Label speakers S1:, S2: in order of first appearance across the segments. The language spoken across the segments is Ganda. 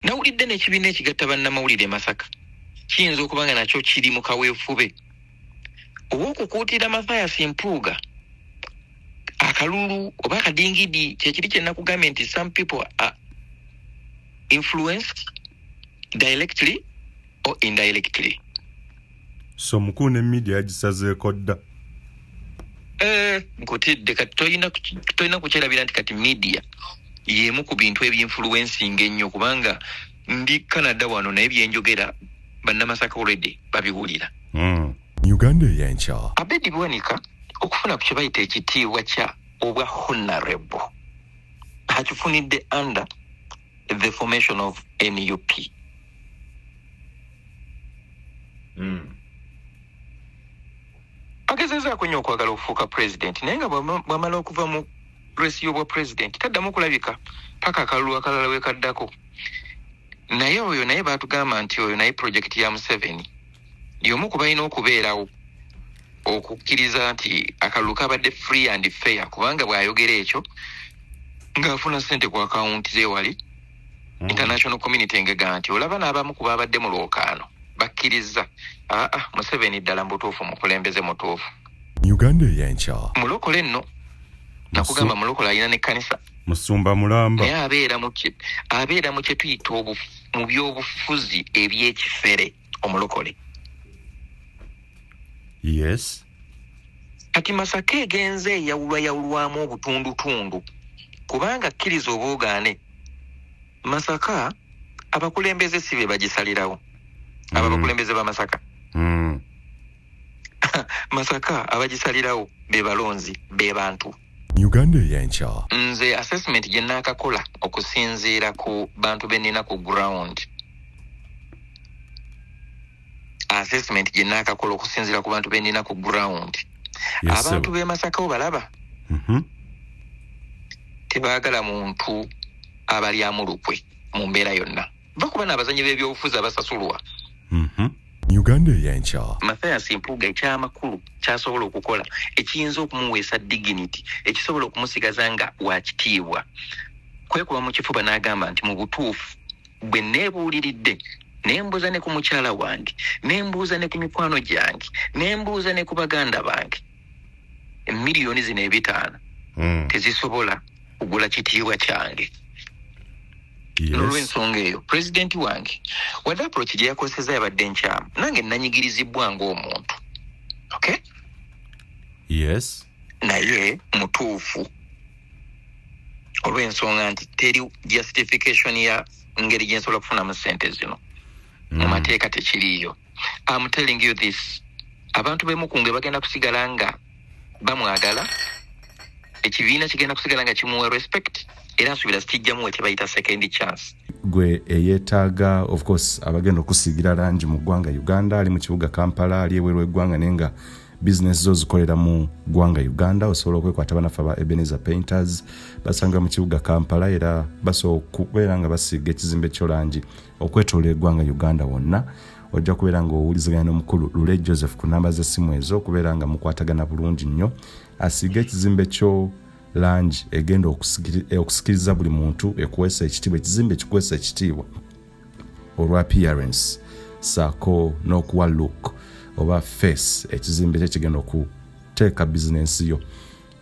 S1: Nawulidde n'ekibiina ekigatta bannamawulire e Masaka kiyinza okuba nga nakyo kiri mu kaweefube ow'okukuutira Mathias Mpuuga akalulu oba akadingidi kyekiri kye nakugambye nti some people are influenced directly or indirectly.
S2: So mukulu ne media yagisazeeko dda.
S1: Eh, nkutidde kati tolina kukyerabira nti kati media y'emu ku bintu ebyinfluencinga ennyo kubanga ndi Canada wano naye byenjogera bannamasaka already babiwulira.
S2: Uganda eyenkya.
S1: Abedi Bwanika okufuna ku kye bayita ekitiibwa kya obwa honorable akifunidde under the formation of NUP. Agezezaako nnyo okwagala okufuuka president naye nga bw'amala okuva mu race y'obwa president taddamu kulabika paka akalulu akalala wekaddako. Naye oyo naye baatugamba nti oyo naye project ya Museveni y'omu ku balina okubeerawo okukkiriza nti akalulu kabadde free and fair, kubanga bw'ayogera ekyo ng'afuna ssente ku akawunti ze wali international community ngega nti olaba n'abamu ku baabadde mu lwokaano bakkiriza aa Museveni ddala mu butuufu mukulembeze mutuufu.
S2: Uganda eyenkya.
S1: Mulokole nno nakugamba mulokole alina n'ekkanisa.
S2: Musumba mulamba.
S1: Naye abeera mu kye tuyita mu byobufuzi eby'ekifere omulokole.
S2: Yes.
S1: Kati Masaka egenze eyawulwayawulwamu obutundutundu kubanga kkiriza oba ogaane Masaka abakulembeze si be bagisalirawo. Abo abakulembeze ba Masaka. Masaka abagisalirawo be balonzi be bantu.
S2: Uganda eyenkya.
S1: Nze assessment gye naakakola okusinziira ku bantu be nnina ku ground. Assessment gye naakakola okusinziira ku bantu be nnina ku ground.
S2: Yes,
S1: Abantu
S2: sir.
S1: b'e Masaka obalaba? Tebaagala muntu abalyamu lukwe mu mbeera yonna. Bakuba n'abazannyi b'ebyobufuzi abasasulwa.
S2: Uganda eyenkya.
S1: Mathias Mpuuga ekyamakulu ky'asobola okukola ekiyinza okumuweesa dignity, ekisobola okumusigaza nga wa kitiibwa, kwekuba mu kifuba n'agamba nti mu butuufu bwe neebuuliridde ne mbuuza ne ku mukyala wange, ne mbuuza ne ku mikwano gyange, ne mbuuza ne ku baganda bange, miliyoni zino 5 tezisobola kugula kitiibwa kyange. N'olw'ensonga eyo pulezidenti wange wadde approach gye yakozesezza yabadde nkyamu, nange nanyigirizibwa ng'omuntu. Okay?
S2: Yes.
S1: Naye mutuufu olw'ensonga nti teri justification ya ngeri gye nsobola kufunamu ssente zino. Mu mateeka tekiriiyo. I'm telling you this. Abantu b'e Mukunge bagenda kusigala nga bamwagala, ekibiina kigenda kusigala nga kimuwa respect, era nsuubira kijjamuwa kye bayita second chance.
S2: Gwe eyeetaaga of course abagenda okusiigira langi mu ggwanga Uganda, ali mu kibuga Kampala, ali ebweru w'eggwanga naye nga business zo zikolera mu ggwanga Uganda, osobola okwekwata banaffe aba Ebenezer Painters basanga mu kibuga Kampala, era basobola okubeera nga basiiga ekizimbe kyo langi okwetoloola eggwanga Uganda wonna. Ojja kubeera ng'owuliziganya n'omukulu Lule Joseph ku namba z'essimu ezo okubeera nga mukwatagana bulungi nnyo, asiige ekizimbe kyo langi egenda okusikiriza buli muntu, ekuweesa ekitiibwa, ekizimbe kikuweesa ekitiibwa olwa appearance saako n'okuwa look oba face ekizimbe kye kigenda okuteeka bizinensi yo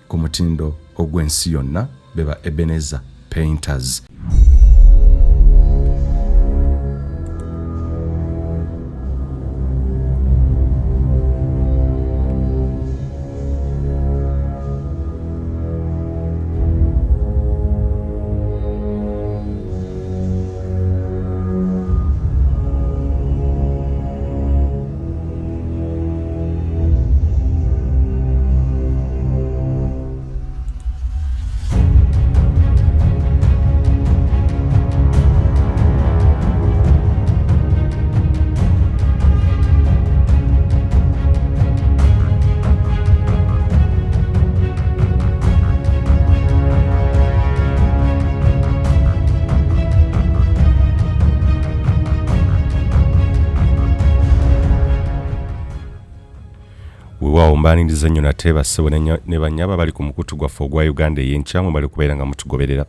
S2: ku mutindo ogw'ensi yonna. Beba Ebenezer Painters. Weewaawo mbaniriza nnyo nate bassebo ne bannyabo abali ku mukutu gwaffe ogwa Uganda ey'enkya, mwe bali kubeera nga mutugoberera.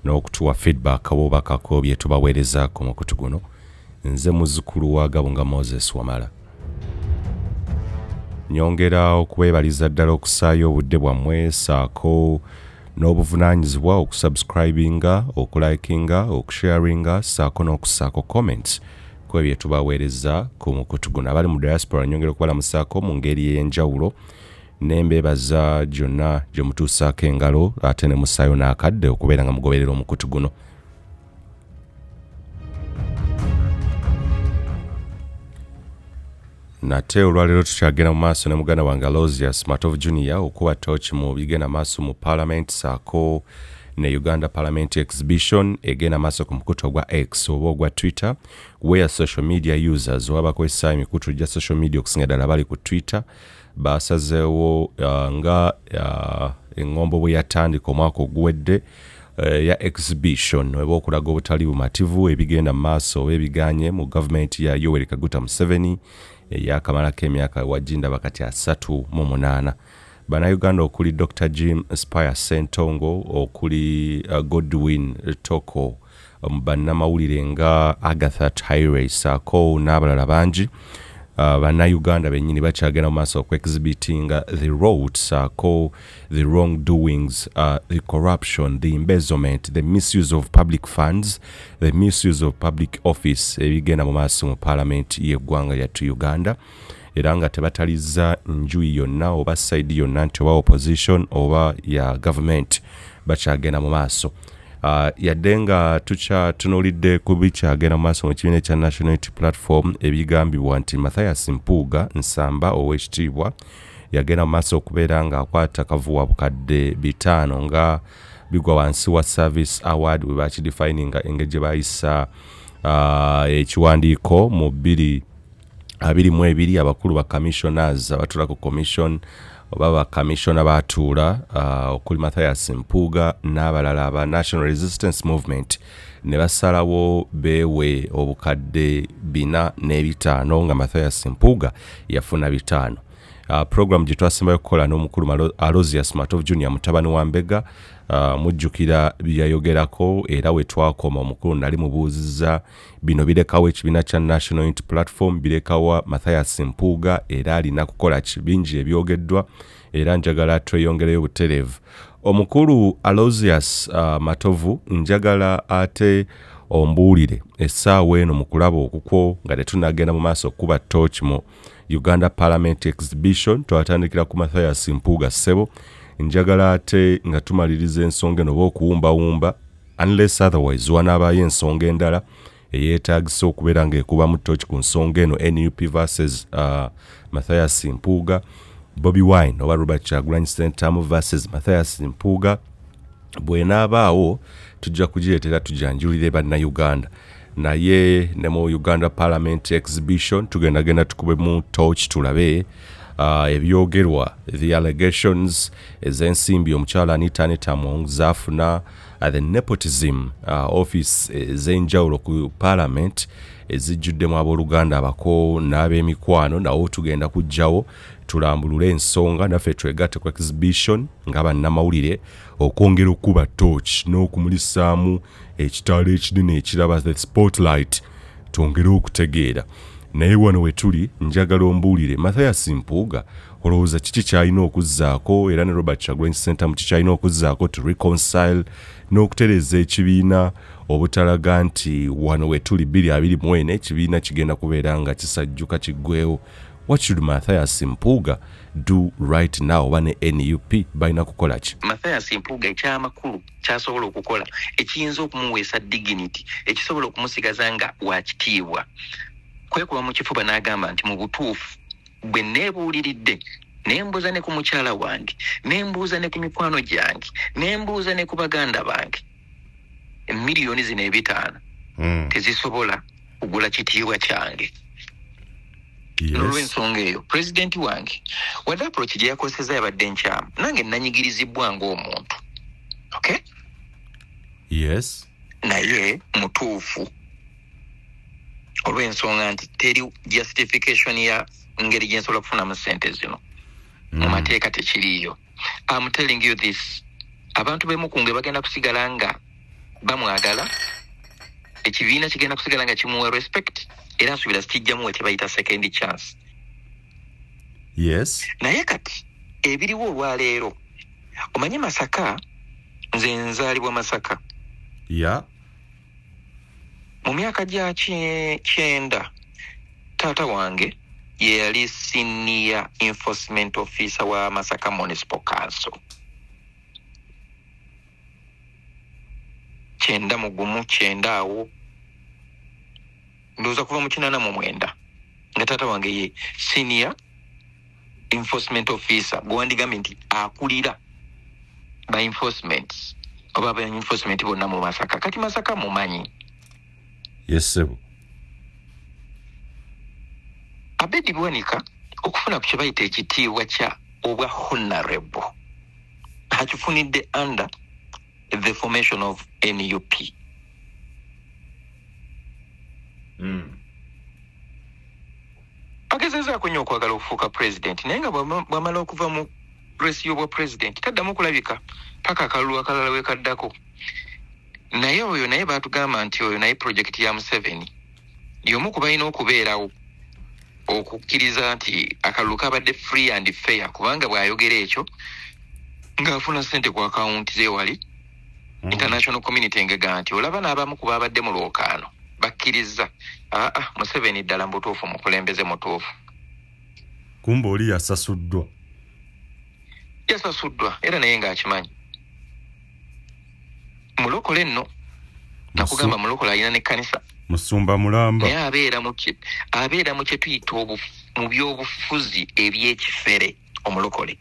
S2: N'okutuwa feedback oba obubakako bye tubaweereza ku mukutu guno. Nze muzzukulu wa Gabunga Moses Wamala. Nyongera okubeebaliza ddala okusaayo obudde bwammwe saako n'obuvunaanyizibwa okusubscribinga, okulikinga, okusharinga saako n'okussaako comments ku ebyo tubaweereza ku mukutu guno. Abali mu diaspora nyongera okubalamusaako mu ngeri ey'enjawulo ne mbeebaza gyonna gye mutuusaako engalo ate ne mussaayo n'akadde okubeera nga mugoberera omukutu guno. Nate olwaleero tukyagenda mu maaso ne muganda wange Aloysius Matovu Junior okuba tooki mu bigenda maaso mu parliament saako ne Uganda Parliament Exhibition egenda maaso ku mukutu ogwa X oba ogwa Twitter, where social media users oba bakozesa emikutu gya social media okusinga ddala bali ku Twitter basazeewo nga eŋŋombo bwe yatandika omwaka oguwedde eya eh, exhibition oba okulaga obutali bumativu ebigenda mu maaso oba ebiganye mu gavumenti ya Yoweri Kaguta Museveni eyakamalako emyaka wagindaba kati 38. Bannayuganda okuli Dr Jim Spire Ssentongo, okuli Godwin Toko, bannamawulire nga Agatha Thaire saako n'abalala bangi, bannayuganda bennyini bakyagenda mu maaso okuexhibitinga the road saako the wrong doings, the corruption, the embezzlement, the misuse of public funds, the misuse of public office ebigenda mu maaso mu paalamenti y'eggwanga lyattu Uganda, era nga tebatalizza njuyi yonna oba side yonna nti oba opposition oba ya government, bakyagenda mu maaso. Yadde nga tukyatunuulidde ku bikyagenda mu maaso mu kibiina ekya National Unity Platform, ebigambibwa nti Mathias Mpuuga Nsamba ow'ekitiibwa yagenda mu maaso okubeera ng'akwata kavuwa 5000 nga bigwa wansi wa service award bwe bakidefininga engeri gye bayisa ekiwandiiko mu 2022. Abakulu ba commissioners abatula ku commission oba ba commissioner batuula, okuli Mathias Mpuuga n'abalala aba National Resistance Movement, ne basalawo beewe 405,000 nga Mathias Mpuuga yafuna 500. Program gye twasembayo okukola n'omukulu Aloysius Matovu Junior mutabani wa Mbega, mujjukira byeyayogerako era we twakoma omukulu nali mubuuzizza bino birekawo ekibiina kya National Unity Platform, birekawa Mathias Mpuuga era alina kukola ki? Bingi ebyogeddwa era njagala tweyongereyo butereevu. Omukulu Aloysius Matovu, njagala ate ombuulire essaawa eno mu kulaba okukwo nga tetunnagenda mu maaso okukuba ttooki mu Uganda Parliament Exhibition. Twatandikira ku Mathias Mpuuga ssebo, njagala ate nga tumaliriza ensonga eno oba okuwumbawumba, unless otherwise wanaabaayo ensonga endala eyeetaagisa okubeera ng'ekubamu ttooki ku nsonga eno, NUP versus Mathias Mpuuga, Bobi Wine oba Robert Kyagulanyi Ssentamu versus Mathias Mpuuga. Bw'enaabaawo tujja kugireetera tujanjulire Bannayuganda, naye ne mu Uganda Parliament Exhibition tugendagenda tukubemu torch tulabe ebyogerwa, the allegations ez'ensimbi omukyala Anita Anita Among zaafuna, the nepotism, office ez'enjawulo ku parliament ezijjuddemu abooluganda abako n'ab'emikwano. Nawo tugenda kujjawo tulambulule ensonga naffe twegatte ku exhibition nga bannamawulire okwongera okukuba torch n'okumulisaamu ekitaala ekinene ekiraba, the spotlight, twongere okutegeera. Naye wano we tuli njagala ombuulire, Mathias Mpuuga olowooza kiki kyalina okuzzaako, era ne Robert Kyagulanyi Ssentamu kiki kyalina okuzzaako to reconcile n'okutereeza ekibiina, obutalaga nti wano we tuli 2024 ekibiina kigenda kubeera nga kisajjuka kiggwewo? What should Mathias Mpuuga do right now, oba ne NUP balina kukola ki?
S1: Mathias Mpuuga ekyamakulu kyasobola okukola ekiyinza okumuweesa dignity, ekisobola okumusigaza nga wakitiibwa, kwekuba mu kifuba n'agamba nti mu butuufu bwe neebuuliridde, ne mbuuza ne ku mukyala wange, ne mbuuza ne ku mikwano gyange, ne mbuuza ne ku baganda bange, emiliyoni zino 500 tezisobola kugula kitiibwa kyange. N'olwensonga eyo pulezidenti wange wadde approach gye yakozeseza yabadde nkyamu, nange nanyigirizibwa ng'omuntu, okay? Naye mutuufu olw'ensonga nti teri justification ya ngeri gye nsobola kufunamu ssente zino mu mateeka, tekiriiyo. I'm telling you this, abantu b'emukunge bagenda kusigala nga Bamwagala, ekibiina kigenda kusigala nga kimuwa respect, era nsuubira kijjamuwa kye bayita second chance. Naye kati ebiriwo olwaleero, omanyi Masaka, nze nzaalibwa Masaka. Mu myaka gya 90, taata wange ye yali senior enforcement officer wa Masaka Municipal Council. 91, 90 awo, ndowooza kuva mu 89, nga taata wange ye senior enforcement officer, gwe wandigambye nti akulira ba enforcement oba ba enforcement bonna mu Masaka. Kati Masaka mumanyi.
S2: Yes, ssebo.
S1: Abedi Bwanika okufuna ku kye bayita ekitiibwa kya obwa honorable, akifunidde under the formation of NUP. Agezezaako nnyo okwagala okufuuka president, naye nga bw'amala okuva mu race y'obwa president, taddamu kulabika paka akalulu akalala wekaddako. Naye oyo naye baatugamba nti oyo naye project ya Museveni, y'omu ku balina okubeerawo okukkiriza nti akalulu kabadde free and fair, kubanga bw'ayogera ekyo ng'afuna ssente ku akawunti ze wali. International community engega nti olaba n'abamu ku babadde mu lwokaano bakkiriza, aa, Museveni ddala mu butuufu mukulembeze mutuufu.
S2: Kumba oli yasasuddwa.
S1: Yasasuddwa, era naye ng'akimanyi. Mulokole nno, nakugamba, mulokole, alina n'ekkanisa.
S2: Musumba mulamba.
S1: Naye abeera mu kye tuyita mu byobufuzi ebyekifere, omulokole.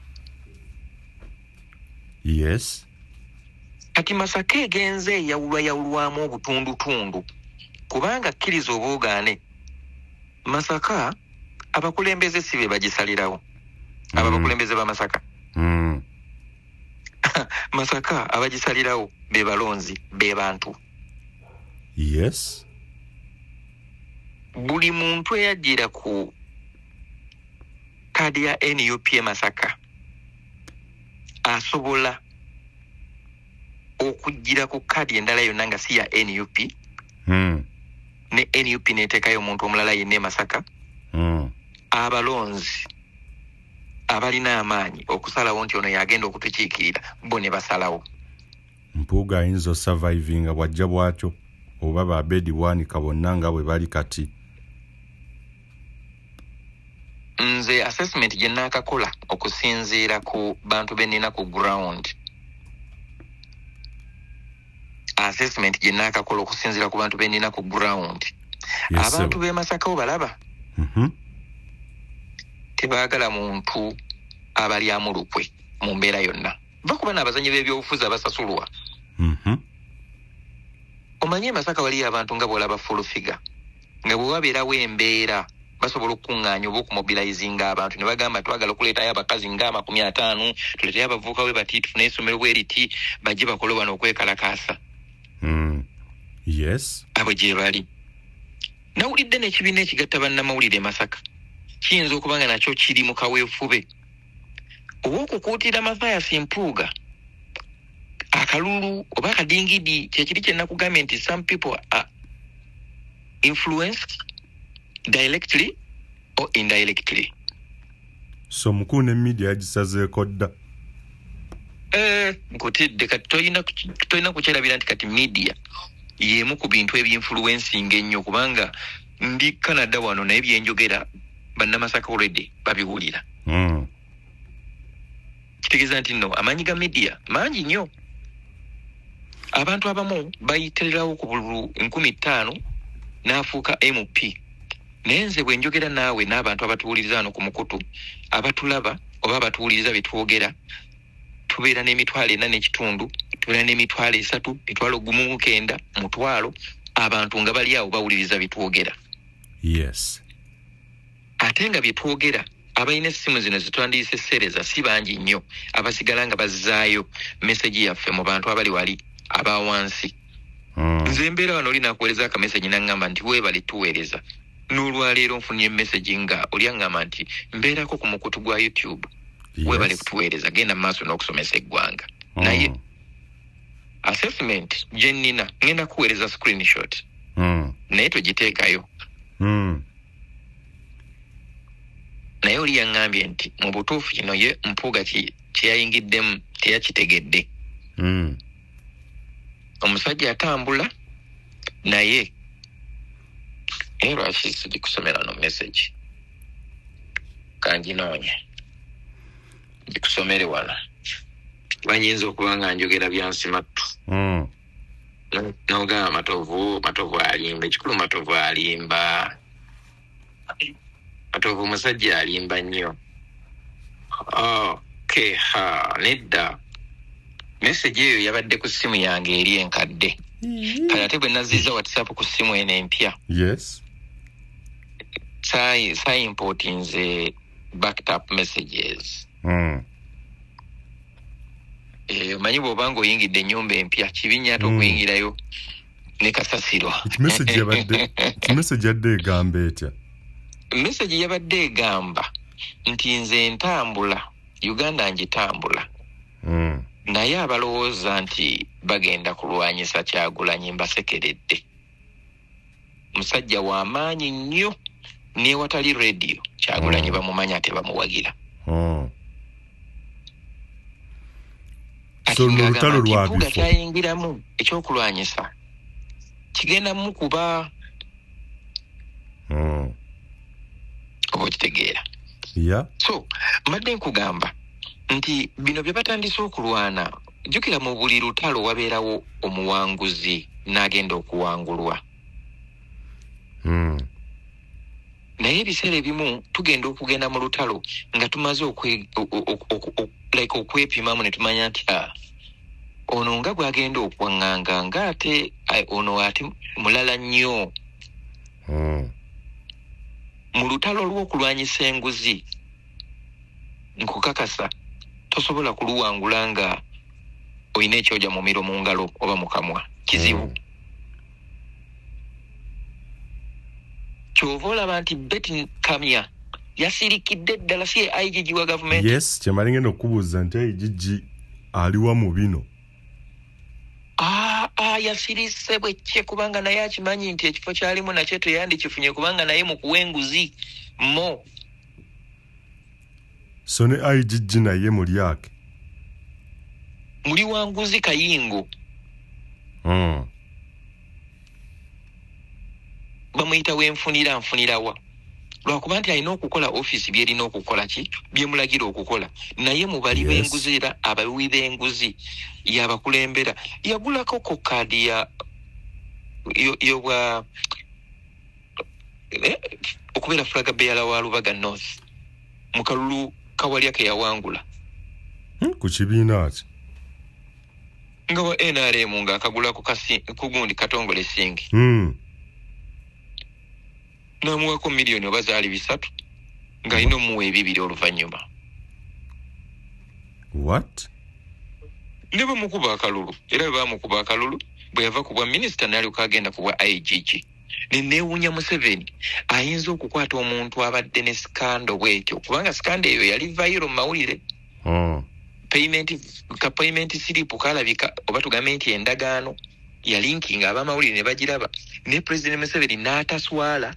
S1: Kati Masaka egenze eyawulwayawulwamu obutundutundu, kubanga kkiriza oba ogaane, Masaka abakulembeze si be bagisalirawo abo. Abakulembeze ba Masaka, Masaka abagisalirawo be balonzi, be bantu. Buli muntu eyajjira ku kaadi ya NUP e Masaka asobola okujjira ku kaadi endala yonna nga si ya NUP, ne NUP neteekayo omuntu omulala yenna e Masaka. Abalonzi abalina amaanyi okusalawo nti ono yagenda okutukiikirira, bo ne basalawo.
S2: Mpuuga ayinza osurvivinga bw'ajja bw'atyo, oba ba Abedi Bwanika bonna nga bwe bali kati?
S1: Nze assessment gye naakakola okusinziira ku bantu be nnina ku ground, assessment gye naakakola okusinziira ku bantu be nnina ku ground, abantu b'e Masaka obalaba, tebaagala muntu abalyamu lukwe mu mbeera yonna. Bakuba n'abazanyi b'ebyobufuzi abasasulwa. Omanye e Masaka waliyo abantu nga bw'olaba full figure, nga bwe wabeerawo embeera basobola okukuŋŋaanya oba okumobilizinga abantu ne bagamba, twagala okuleetayo abakazi nga 50, tuleeteyo abavubuka bwe bati, tufune essomero bwe riti, bajje bakole wano okwekalakaasa. Abo gye bali. Nawulidde n'ekibiina ekigatta bannamawulire e Masaka kiyinza okuba nga nakyo kiri mu kaweefube ow'okukuutira Mathias Mpuuga akalulu oba akadingidi. Kyekiri kye nakugambye nti some people are influenced directly or indirectly.
S2: So mukulu, ne media yagisazeeko dda.
S1: Eh, nkutidde. Kati tolina kukyerabira nti kati media y'emu ku bintu ebyinfluencing ennyo, kubanga ndi Canada wano, naye byenjogera Bannamasaka already babiwulira. Kitegeeza nti nno amaanyi ga media mangi nnyo. Abantu abamu bayitererawo ku bululu 5000 n'afuuka MP, naye nze bwe njogera naawe n'abantu abatuwuliriza wano ku mukutu, abatulaba oba abatuwuliriza bye twogera, tubeera n'4,500, tubeera n'300,000, 190,000, 100,000, abantu nga bali awo bawuliriza bye twogera. Ate nga bye twogera, abalina essimu zino zetwandiyise seereza si bangi nnyo abasigala nga bazzaayo message yaffe mu bantu abali wali aba wansi. Nze mbeera wano, oli nakuweereza akamessage naŋŋamba nti weebale tuweereza. N'olwaleero nfunye message nga oli aŋŋamba nti mbeerako ku mukutu gwa YouTube, weebale kutuweereza, genda mu maaso n'okusomesa eggwanga. Naye Assessment gye nnina ngenda kuweereza screenshot, naye togiteekayo. Naye oli yaŋŋambye nti mu butuufu kino ye Mpuuga kyeyayingiddemu teyakitegedde. Omusajja atambula naye naye lwaki sigikusomera no message? Kanjinoonye gikusomere wano, banyinza okuba nga njogera byansimattu. Nogamba Matovu, Matovu alimba. Ekikulu, Matovu alimba. Matovu omusajja alimba nnyo. Okay, ha, nedda, message eyo yabadde ku ssimu yange eri enkadde. Kale ate bwe naziza WhatsApp ku ssimu eno empya, saimportinze backed up messages. Omanyi bw'oba nga oyingidde ennyumba empya, kibi nnyo ate okuyingirayo ne kasasiro.
S2: Message yabadde, message yadde egamba etya?
S1: Message yabadde egamba nti nze ntambula, Uganda ngitambula, naye abalowooza nti bagenda kulwanyisa Kyagulanyi mbasekeredde. Musajja w'amaanyi nnyo, newatali radio Kyagulanyi bamumanya ate bamuwagira. Kati
S2: So luno
S1: ng'agamba
S2: lutalo
S1: nti
S2: lwa
S1: Mpuuga
S2: bifo.
S1: kyayingiramu ekyokulwanyisa kigenda mukuba. Oba okitegeera?
S2: Yeah.
S1: So mbadde nkugamba nti bino bye batandise okulwana, jjukira mu buli lutalo wabeerawo omuwanguzi n'agenda okuwangulwa. Naye ebiseera ebimu tugenda okugenda mu lutalo nga tumaze like okwepimamu ne tumanya nti, ah, ono nga gwagenda okwaŋŋanga ng'ate ono ate mulala nnyo. Mu lutalo lw'okulwanyisa enguzi, nkukakasa tosobola kuluwangula nga olina ekyoja mumiro mu ngalo oba mu kamwa. Kizibu. Kyova olaba nti Betty Kamya yasirikidde ddala, si ye IGG wa gavumenti?
S2: Yes, kyemali ngenda okubuuza nti IGG aliwa mu bino?
S1: Aa, yasirise bwekye, kubanga naye akimanyi nti ekifo kyalimu nakyo teyandikifunye, kubanga naye mu kuwa enguzi mo.
S2: So ne IGG naye mulyake?
S1: Muli wa nguzi kayingo. Bamuyita wenfunira nfunirawa, lwakuba nti alina okukola ofiisi byerina okukola, ki byemulagira okukola, naye mubali b'enguzi era abawi b'enguzi yabakulembera. Yagulako ko kaadi ya yobwa okubeera flag bearer wa Lubaga North mu kalulu kawalya ke yawangula.
S2: Ku kibiina ki?
S1: Nga wa NRM, ng'akagula ku gundi Katongole Singi. N'amuwako miliyoni oba zaali 300, ng'alina omuwa ebibiri oluvannyuma.
S2: What?
S1: Ne bamukuba akalulu, era bwe bamukuba akalulu, bwe yava ku bwa minisita n'alyoka agenda ku bwa IGG. Ne neewuunya, Museveni ayinza okukwata omuntu abadde ne scandal bwetyo, kubanga scandal eyo yali viral mu mawulire. Payment, ka payment slip kalabika, oba tugambe nti endagaano yalinkinga abamawulire ne bagiraba, ne President Museveni n'ataswala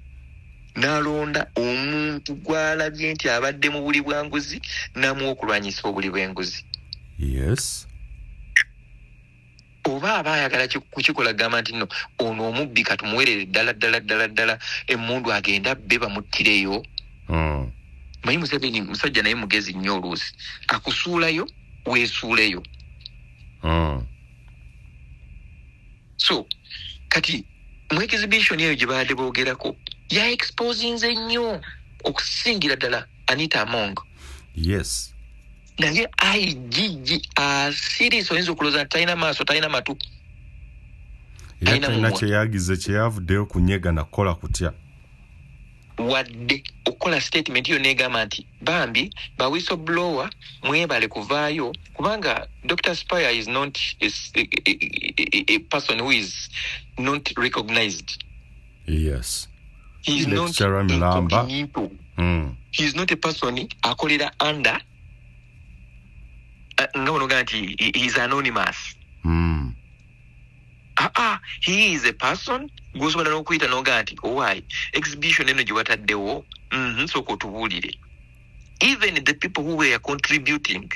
S1: n'alonda omuntu gw'alabye nti abadde mu buli bwanguzi n'amuwa okulwanyisa obuli bw'enguzi. Oba aba ayagala kukikola gamba nti no, ono omubbi katumuwerere ddala ddala ddala ddala emmundu, agenda abbe bamuttireyo. Manyi Museveni musajja naye mugezi nnyo, oluusi akusuulayo weesuuleyo. So kati mu exhibition eyo gye baadde boogerako, ya exposinze nnyo okusingira ddala Anita Among. Naye IGG asirise, oyinza okulowooza nti talina maaso, talina matu.
S2: Era
S1: Talina
S2: talina
S1: mumwa.
S2: Kyeyagize kyeyavuddeyo kunyega nakukola kutya.
S1: Wadde okukola statement yonna egamba nti bambi ba whistleblower mwebale kuvaayo, kubanga Dr Spire is not a person who is not recognized. He is not
S2: Lecturer Mulamba.
S1: incognito. He is not a person akolera under nga bonoga nti he is anonymous. Ah, he is a person gwosobola n'okuyita n'ogaa nti owaayi exhibition eno gye wataddewo, sooka otubuulire. Even the people who were contributing,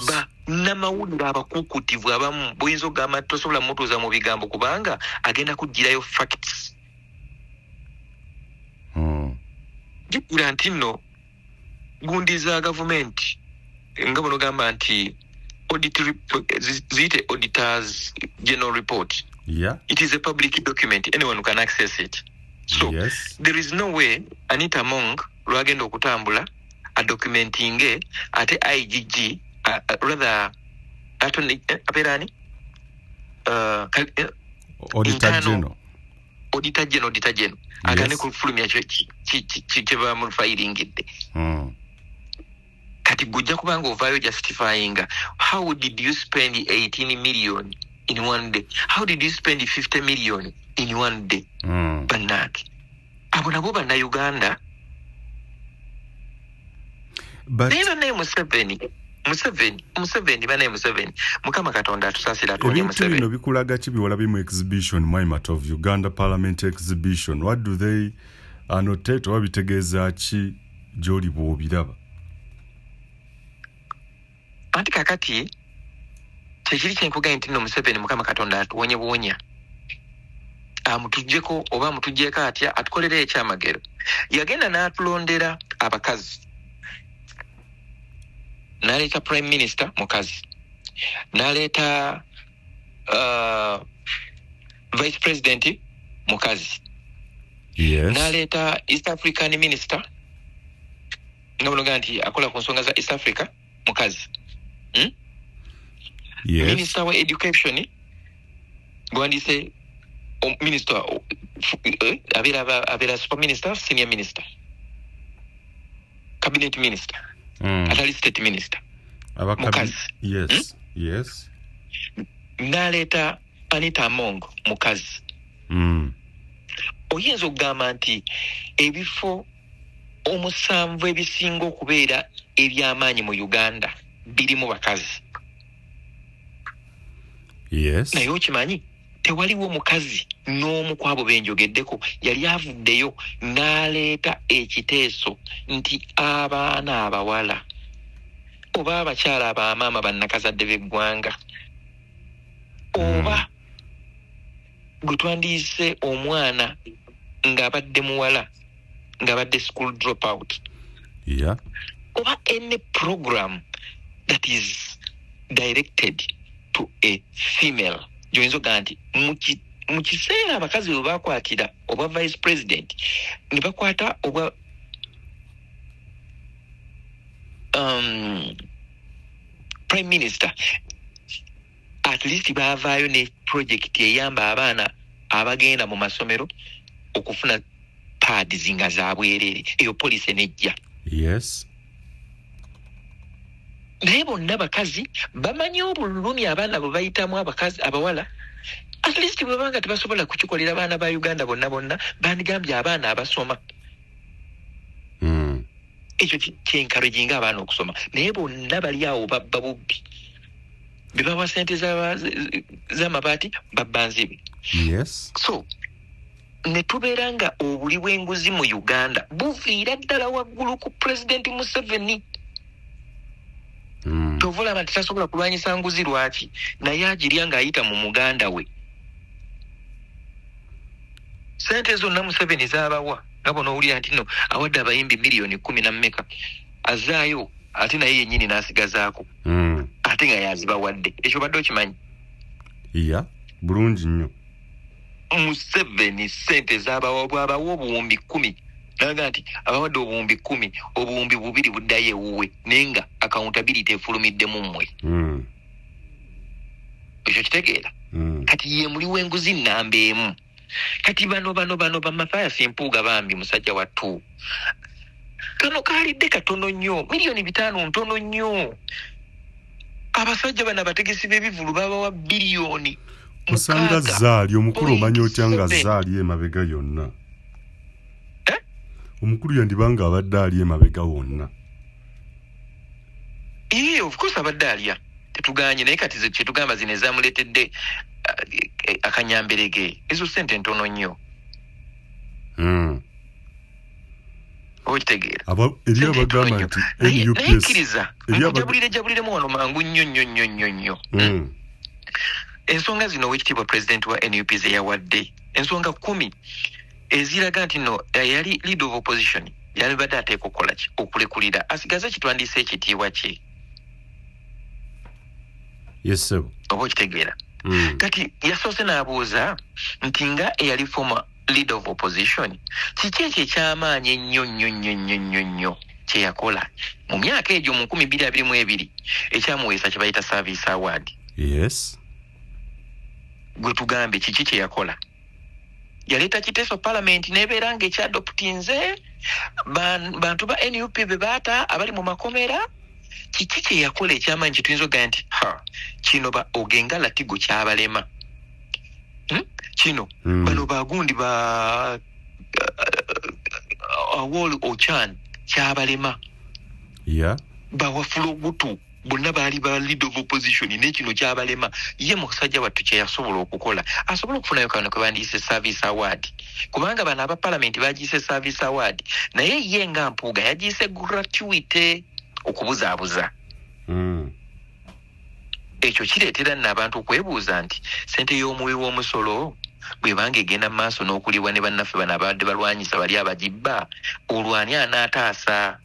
S1: ba namawulire abakuukutivu abamu boyinza okugamba tosobola mutuuza mu bigambo kubanga agenda kugirayo facts. Jjukira nti nno gundi za gavumenti nga bw'onogamba nti audit ziyite auditors general report. It is a public document, anyone can access it. So there is no way Anita Among lwagenda okutambula adocumentinge ate IGG, rather attorney, abeera ani?
S2: Auditor
S1: internal
S2: General.
S1: Auditor general, auditor general agane kufulumya kye bamufayiringidde. Kati gujja kubanga ovaayo justifyinga how did you spend 18 million in one day, how did you spend 50 million in one day? Bannange, abo nabo bannayuganda.
S2: But
S1: Naye bannaye, Museveni, Museveni, Museveni, bannaye Museveni, Mukama Katonda atusaasira, atuwonye
S2: ebintu
S1: Museveni.
S2: Bino bikulaga ki biwala mu exhibition, Mwami Matovu, Uganda Parliament exhibition? What do they annotate oba bitegeeza ki gy'oli bw'obiraba?
S1: Anti kakati kyekiri kyenkugambye nti nno Museveni, Mukama Katonda atuwonye buwonya, amutuggyeko oba amutuggyeko atya, atukolere ekyamagero. Yagenda n'atulondera abakazi, n'aleeta prime minister mukazi, n'aleeta vice president mukazi, n'aleeta East African minister, nga bunoga nti akola ku nsonga za East Africa, mukazi.
S2: Yes.
S1: Minister wa education gwandise minister abeera super minister, senior minister, cabinet minister, atali state minister, mukazi. N'aleeta Anita Among, mukazi. Oyinza okugamba nti ebifo omusanvu ebisinga okubeera ebyamaanyi mu Uganda birimu bakazi. Naye okimanyi tewaliwo mukazi n'omu ku abo benjogeddeko yali avuddeyo n'aleeta ekiteeso nti abaana abawala oba abakyala abamaama bannakazadde b'eggwanga oba gwe twandiyise omwana ng'abadde muwala ng'abadde school drop out oba any program that is directed to a female, gyoyinza okugamba nti mu kiseera abakazi bwe bakwatira obwa vice president ne bakwata obwa prime minister, at least baavaayo ne project eyamba abaana abagenda mu masomero okufuna pads nga za bwereere. Eyo policy nejja. Naye bonna bakazi bamanyi obulumi abaana bwe bayitamu, abakazi abawala. At least bwe banga tebasobola kukikolera baana ba Uganda bonna bonna, bandigambye abaana abasoma. Ekyo kyencouraginga abaana okusoma, naye bonna bali awo babba bubbi. Bebawa sente z'amabaati, babba nzibe. So ne tubeera nga obuli bw'enguzi mu Uganda buviira ddala waggulu ku Pulezidenti Museveni. Kyova olaba nti tasobola kulwanyisa nguzi. Lwaki? Naye agirya ng'ayita mu muganda we. Sente zonna Museveni z'abawa, nga bonaowulira nti no awadde abayimbi miliyoni kumi na mmeka, azaayo ate naye yennyini n'asigazaako, ate nga yazibawadde. Ekyo badde okimanyi?
S2: Yeah, bulungi nnyo.
S1: Museveni sente zabawa, bwabawa 10,000, naga nti abawadde 10,000, 2,000 buddayo ewuwe, naye nga accountability efulumiddemu mmwe. Ekyo kitegeera? Kati ye muli w'enguzi namba emu. Kati bano ba Mathias Mpuuga, bambi musajja wattu, kano kaalidde katono nnyo, miliyoni 5 ntono nnyo. Abasajja bano abategesi b'ebivulu babawa biliyoni
S2: Osanga
S1: mukaaga
S2: zaali omukulu, omanya otya nga
S1: point seven.
S2: zaali emabega yonna?
S1: Eh?
S2: Omukulu yandibanga abadde ali emabega wonna.
S1: Ee, of course abadde alya, tetuganye, naye kati ze kyetugamba zino ezamuleetedde Akanyamberege, ezo sente ntono nnyo. Oba okitegeera?
S2: Eri
S1: Sente ntono
S2: abagamba
S1: nnyo.
S2: nti
S1: Naye
S2: NUPS
S1: kkiriza
S2: eri
S1: nkujabulire jabuliremu wano mangu nnyo nnyo nnyo nnyo nnyo. Ensonga zino owekitiibwa pulezidenti wa NUP ze yawadde, ensonga 10 eziraga nti no yali leader of opposition yalibadde ateeka okukola ki? Okulekulira, asigaze kitwandiisa ekitiibwa kye.
S2: Yes, sebo.
S1: Oba okitegeera? Kati yasoose n'abuuza nti nga eyali former leader of opposition, kiki ekyo ekyamaanyi ennyo nnyo nnyo nnyo nnyo nnyo kye yakola mu myaka egyo mu 2022 ekyamuweesa kye bayita service award? Gwe tugambe kiki kye yakola. Yaleeta kiteeso palamenti n'ebeera ng'ekyadoptinze bantu ba NUP be baata abali mu makomera. Kiki kye yakola ekyamaanyi kye tuyinza okugamba nti ha, kino ba Ogenga Latigo kyabalema? Kino bano bagundi ba Awol Ochan kyabalema, bawafula ogutu bonna baali ba leader of opposition, naye kino kyabalema. Ye musajja wattu kye yasobola okukola, asobola okufunayo kano kwe bandiyise service award, kubanga bano aba palamenti bagiyise service award, naye ye nga Mpuuga yagiyise gratuity, okubuzaabuza. Ekyo kireetera nno abantu okwebuuza nti sente y'omuwi w'omusolo bw'ebanga egenda mu maaso n'okulibwa ne bannaffe bano abadde balwanyisa bali abagibba, olwo ani anaataasa?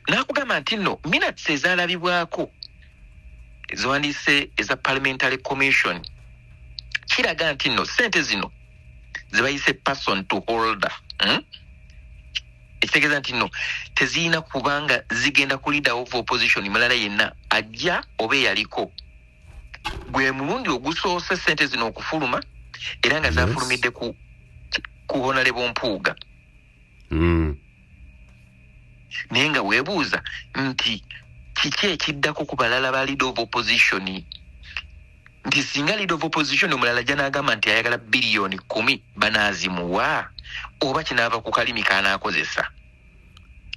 S1: N'akugamba nti nno minutes ezaalabibwako ziwandiise eza parliamentary commission kiraga nti nno sente zino zebayise person to holder, Ekitegeeza nti nno tezirina kubanga zigenda ku leader of opposition mulala yenna ajja oba eyaliko. Gwe mulundi ogusoose sente zino okufuluma, era nga zafulumidde ku Honorable Mpuuga. Naye nga weebuuza nti kiki ekiddako ku balala ba leader of opposition, nti singa leader of opposition omulala ajja n'agamba nti ayagala biliyoni 10, banaazimuwa oba kinaava ku kalimi k'anaakozesa?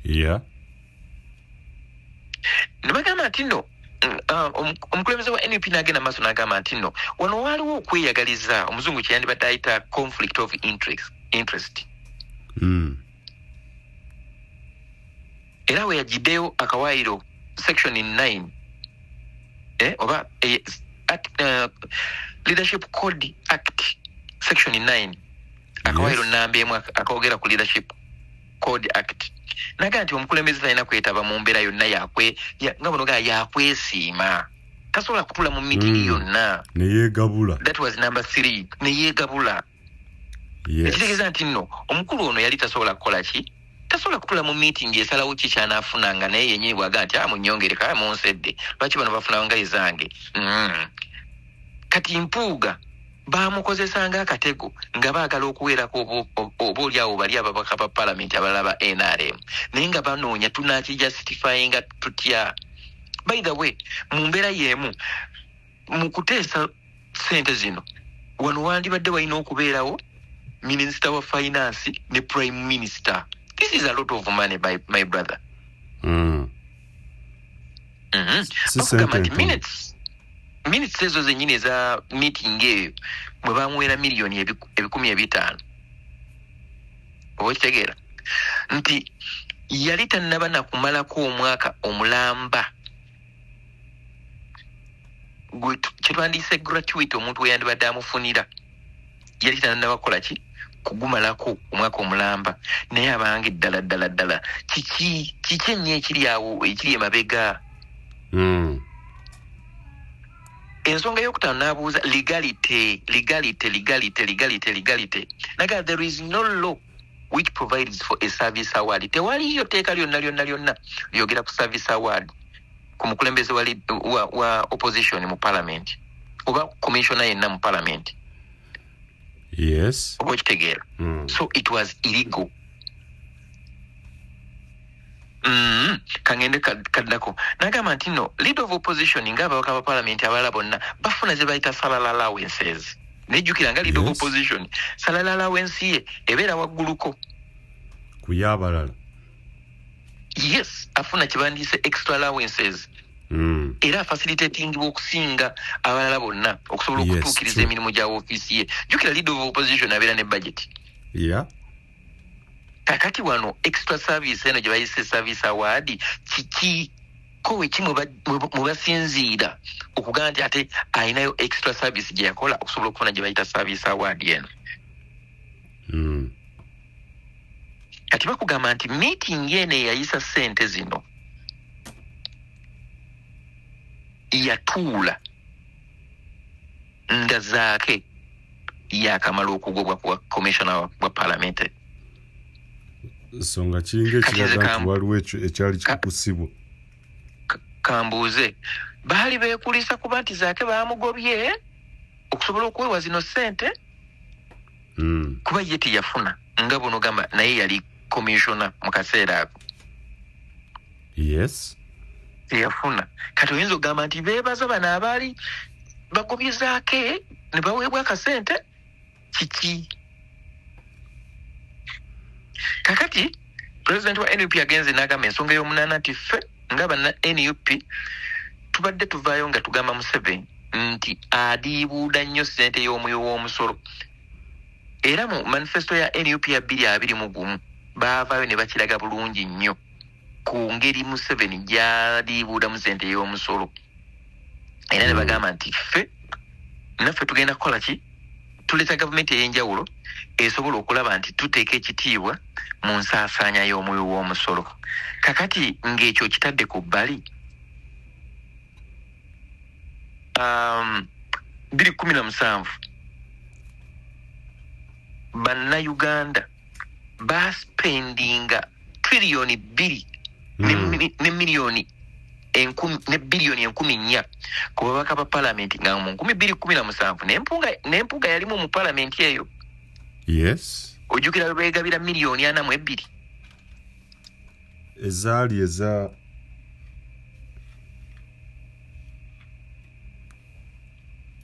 S1: Ne bagamba nti nno omukulembeze wa NUP n'agenda maaso n'agamba nti nno wano waaliwo okweyagaliza, omuzungu kye yandibadde ayita conflict of interest. Era we yagiddeyo akawaayiro section 9, oba Leadership Code Act section 9, akawaayiro namba 1 akogera ku Leadership Code Act, naga nti omukulembeze talina kwetaba mu mbeera yonna nga buno gaa yakwesiima, tasobola kutula mu meeting yonna.
S2: Neyeegabula.
S1: That was number 3, neyeegabula. Ekitegeeza nti nno omukulu ono yali tasobola kukola ki? Tasobola kutula mu meeting esalawo ki kyanaafuna, nga naye yennyini bwaga nti a munyongere kaya munsedde, lwaki bano bafuna nga ezange? Kati Mpuuga bamukozesanga akatego nga baagala okuweerako oba oli awo bali ababaka ba palamenti abalala ba NRM, naye nga banoonya tunakijustifyinga tutya. By the way, mu mbeera y'emu, mu kuteesa sente zino, wano wandibadde walina okubeerawo minisita wa finance ne prime minister. This is a lot of money, my brother.
S2: Si
S1: Bakugamba
S2: sente
S1: nti
S2: ntono.
S1: Minutes ezo zennyini eza meeting eyo mwe bamuweera miliyoni 500,000, oba okitegeera nti yali tannaba nakumalako omwaka omulamba gwe kyetwandiise gratuity omuntu we yandibadde amufunira, yali tannaba kukola ki? Kugumalako omwaka omulamba. Naye abange, ddala ddala ddala, kiki kiki ennyo ekiri awo ekiri emabega? Ensonga eyokutaano n'abuuza legality, legality, legality, legality, legality. Naga there is no law which provides for a service award. Tewaliyo tteeka lyonna lyonna lyonna lyogera ku service award ku mukulembeze wa opposition mu parliament oba commissioner yenna mu parliament. Oba okitegeera? So it was illegal. Kangende kaddako nagamba nti no leader of opposition ng'ababaka ba parliament abalala bonna bafuna ze bayita salary allowances. Nejjukira nga leader of opposition salary allowance ye ebeera wagguluko
S2: ku y'abalala.
S1: Yes, afuna kibandiise extra allowances. Era afacilitatingibwa okusinga abalala bonna okusobola okutuukiriza emirimu gya woofiisi ye. Jjukira, leader of opposition abeera ne budget. Kakati wano extra service eno gye bayise service award kiki? Ko weki mwe basinziira okugamba nti ate alinayo extra service gye yakola okusobola okufuna gye bayita service award eno? Kati bakugamba nti meeting eno eyayisa ssente zino yatuula nga Zaake yakamala okugobwa ku commissioner wa parliament.
S2: So nga kiringa ekiraga nti waliwo ekyali kikusibwa.
S1: Kambuuze, baali beekulisa kuba nti Zaake baamugobye okusobola okuweebwa zino ssente? Kuba ye teyafuna, nga buno gamba naye yali commissioner mu kaseera ako. Teyafuna. Kati oyinza okugamba nti beebaza bano abaali bagobye Zaake ne baweebwa akasente? Kiki? Kakati president wa NUP agenze n'agamba ensonga ey'omunaana nti ffe nga banna NUP tubadde tuvaayo nga tugamba Museveni nti adiibuuda nnyo ssente y'omuwi w'omusolo, era mu manifesto ya NUP ya 2021 baavaayo ne bakiraga bulungi nnyo ku ngeri Museveni gy'adiibuudamu ssente y'omusolo, era ne bagamba nti ffe naffe tugenda kukola ki? Tuleeta gavumenti ey'enjawulo esobola okulaba nti tuteeka ekitiibwa mu nsaasaanya y'omuwi w'omusolo. Kakati ng'ekyo kitadde ku bbali, 2017 bannayuganda baspendinga 2 trillion ne miliyoni enkumi ne biliyoni 4,000 ku babaka ba palamenti, nga mu 2017 n'Empuuga yalimu mu palamenti eyo. Ojjukira bwe beegabira miliyoni 42?
S2: Ezaali eza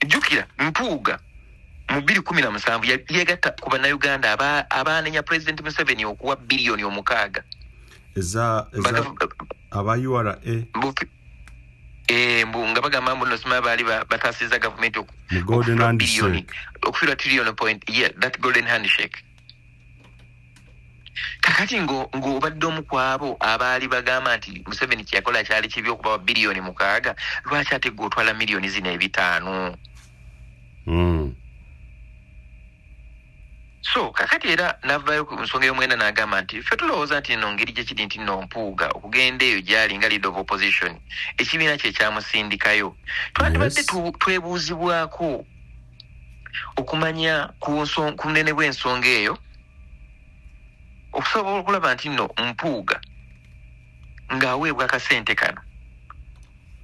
S1: Jjukira Mpuuga mu 2017 yegatta ku bannayuganda abaanenya Pulezidenti Museveni okuwa biliyoni 6.
S2: Eza aba URA.
S1: Eh, mbu nga bagamba mbu nosima baali bataasizza gavumenti
S2: mu golden
S1: okufiirwa biliyoni
S2: handshake.
S1: Okufiirwa trillion point, yeah, that golden handshake. Kakati ng'obadde omu ku abo abaali bagamba nti Museveni kyeyakola kyali kibi okubawa biliyoni 6, lwaki ate gwe otwala miliyoni zino 500? So kakati era navaayo ku nsonga y'omwenda n'agamba nti ffe tulowooza nti nno ngeri gye kiri nti nno Mpuuga okugenda eyo gy'ali nga leader of opposition, ekibiina kye kyamusindikayo, twandibadde twebuuzibwako okumanya ku bunene bw'ensonga eyo okusobola okulaba nti nno Mpuuga ng'aweebwa akasente kano,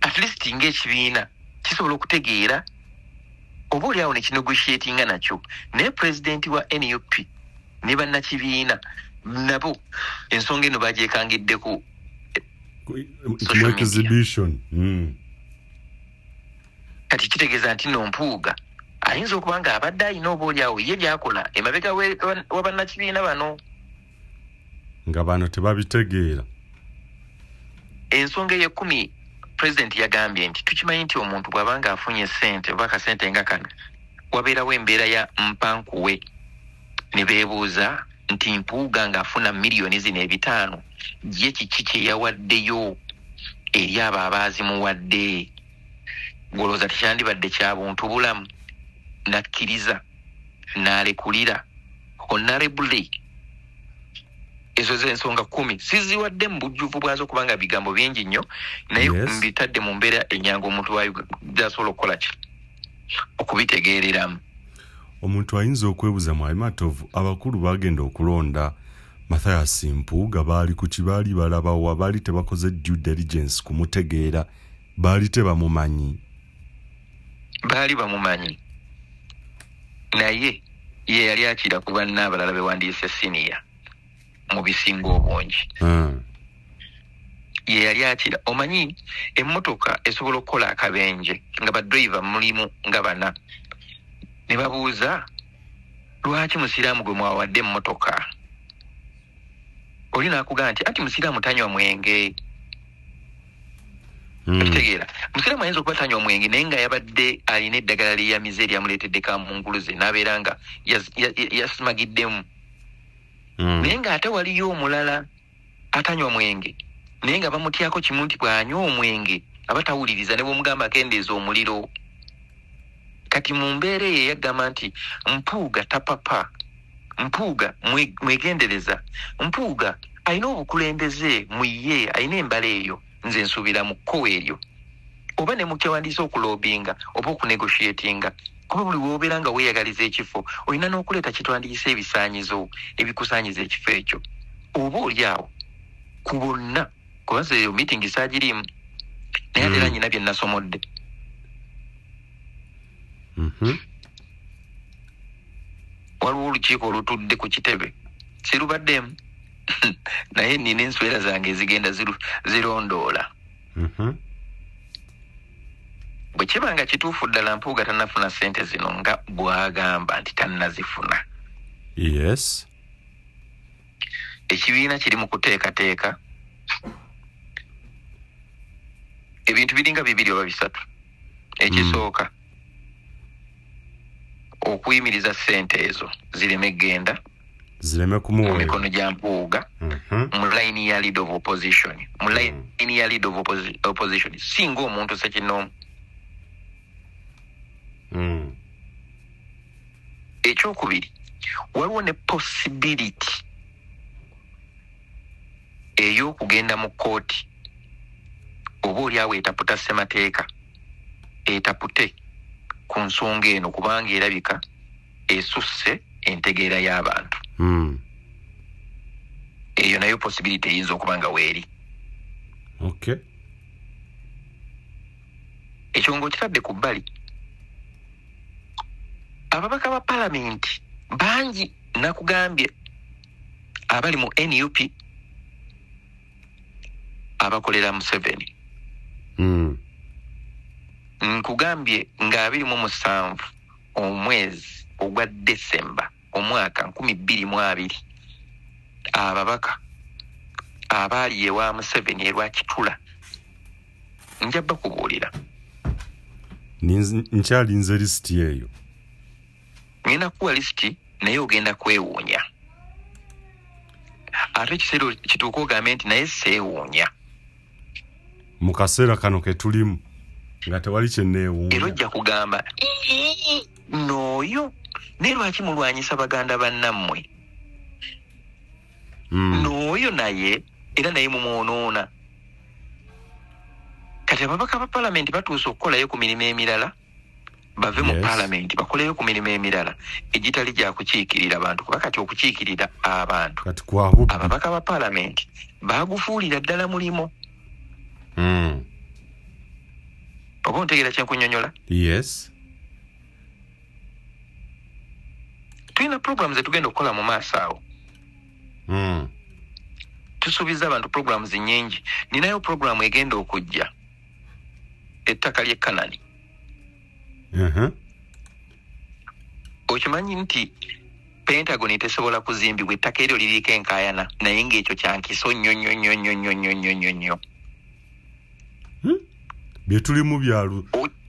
S1: at least ng'ekibiina kisobola okutegeera oba oli awo ne kinegotiatinga nakyo. Naye pulezidenti wa NUP ne bannakibiina nabo ensonga eno bagyekangiddeko social
S2: mu
S1: media.
S2: Exhibition.
S1: Kati kitegeeza nti nno Mpuuga ayinza okuba nga abadde alina oba oli awo ye byakola emabega wa bannakibiina bano
S2: nga bano tebabitegeera.
S1: Ensonga ey'ekkumi, pulezidenti yagambye nti tukimanyi nti omuntu bw'aba nga afunye ssente oba akasente nga kano, wabeerawo embeera ya mpankuwe, ne beebuuza nti Mpuuga ng'afuna miliyoni zino 500, ye kiki kye yawaddeyo eri abo abaazimuwadde? Golowooza tekyandibadde kya buntu bulamu nakkiriza n'alekulira honorably? Ezo z'ensonga 10. Siziwadde mu bujjuvu bwazo kubanga bigambo bingi nnyo, naye mbitadde mu mbeera enyangu omuntu gy'asobola okukola ki, okubitegeereramu.
S2: Omuntu ayinza okwebuuza, Mwami Matovu, abakulu bagenda okulonda Mathias Mpuuga baali ku kibaali balabawa? Baali tebakoze due diligence kumutegeera? Baali tebamumanyi?
S1: Baali bamumanyi, naye ye yali akira ku banna abalala bewandiise siniya mu bisinga obungi. Ye yali akira. Omanyi emmotoka esobola okukola akabenje nga badriver mulimu nga bana, ne babuuza lwaki musiraamu gwe mwawadde emmotoka? Oli n'akugamba nti anti musiraamu tanywa mwenge. Okitegeera, musiraamu ayinza okuba tanywa mwenge, naye nga yabadde alina eddagala lyeyamize eryamuleetedde kamunguluze n'abeera nga yasimagiddemu. Naye ng'ate waliyo omulala atanywa mwenge, naye nga bamutyako kimu nti bw'anywa omwenge aba tawuliriza ne bw'omugamba akendeeza omuliro. Kati mu mbeera eyo eyagamba nti Mpuuga tapapa, Mpuuga mwegendereza, Mpuuga alina obukulembeze mu ye, alina embala eyo, nze nsuubira mu kkowe eryo oba ne mu kyewandiise okuloobinga oba okunegotiatinga, kuba buli w'obeera nga weeyagaliza ekifo olina n'okuleeta kye twandiyise ebisaanyizo ebikusaanyiza ekifo ekyo, oba oli awo ku bonna, kuba nze eyo meeting saagiriimu, naye ate era nyina bye nasomodde. Waliwo olukiiko olutudde ku kitebe, sirubaddeemu, naye nina enswera zange ezigenda zirondoola. Bwe kiba nga kituufu ddala Mpuuga tannafuna ssente zino nga bw'agamba nti tannazifuna, ekibiina kiri mu kuteekateeka ebintu biringa bibiri oba bisatu. Ekisooka, okuyimiriza ssente ezo zireme genda
S2: zireme
S1: mu
S2: kumuweebwa
S1: mikono gya Mpuuga mu layini ya leader of opposition, mu layini ya leader of opposition, singa omuntu ssekinnoomu. Ekyokubiri, waliwo ne possibility ey'okugenda mu kkooti, oba oli awo etaputa ssemateeka, etapute ku nsonga eno, kubanga erabika esusse entegeera y'abantu. Eyo nayo possibility eyinza okuba nga weeri. Ekyo ng'okitadde ku bbali, ababaka ba palamenti bangi nakugambye abali mu NUP abakolera Museveni. Nkugambye nga 27 omwezi ogwa Desemba omwaka 2020, ababaka abaali ewa Museveni erwakitula, nja bakubuulira.
S2: Nkyalinze lisiti eyo.
S1: Ngenda kukuwa lisiti, naye ogenda kwewuunya, ate ekiseera kituuka ogambe nti naye seewuunya.
S2: Mu kaseera kano ke tulimu nga tewali
S1: Era
S2: kyenneewuunya.
S1: Ojja kugamba, "Ii, n'oyo, naye lwaki mulwanyisa baganda bannammwe?" N'oyo naye era naye mumwonoona. Kati ababaka ba palamenti batuuse okukolayo ku mirimu emirala, bave mu palamenti bakoleyo ku mirimu emirala egitali gya kukiikirira bantu, kuba kati okukiikirira abantu
S2: Kati kwa bubbi.
S1: ababaka ba palamenti bagufuulira ddala mulimo. Oba ontegeera kyenkunyonyola?
S2: Yes.
S1: Tulina programu zetugenda okukola mu maaso awo. Tusuubiza abantu programs nyingi. Ninayo programu egenda okujja, ettaka ly'e Kanani. Okimanyi nti Pentagon tesobola kuzimbibwa, ettaka eryo liriiko enkaayana, naye ng'ekyo kyankiso nnyo nnyo nnyo nnyo nnyo nnyo nnyo nnyo nnyo.
S2: Bye tulimu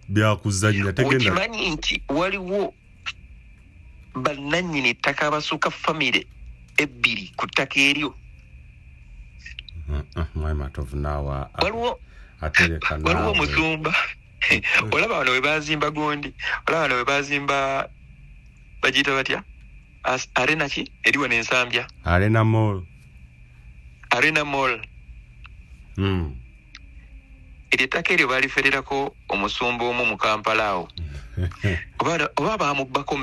S2: byakuzannya tegenda.
S1: Okimanyi nti waliwo bannannyini ettaka abasukka famire ebbiri ku ttaka eryo?
S2: Mwami Matovu, naawe
S1: Waliwo
S2: atereka
S1: waliwo
S2: naawe.
S1: Omusumba, olaba wano we bazimba gundi, olaba wano we bazimba, bagiyita batya? Arena ki eri wano Ensambya?
S2: Arena Mall.
S1: Arena Mall. Eryo ettaka eryo baalifererako omusumba omu mu Kampala awo, oba bamubbako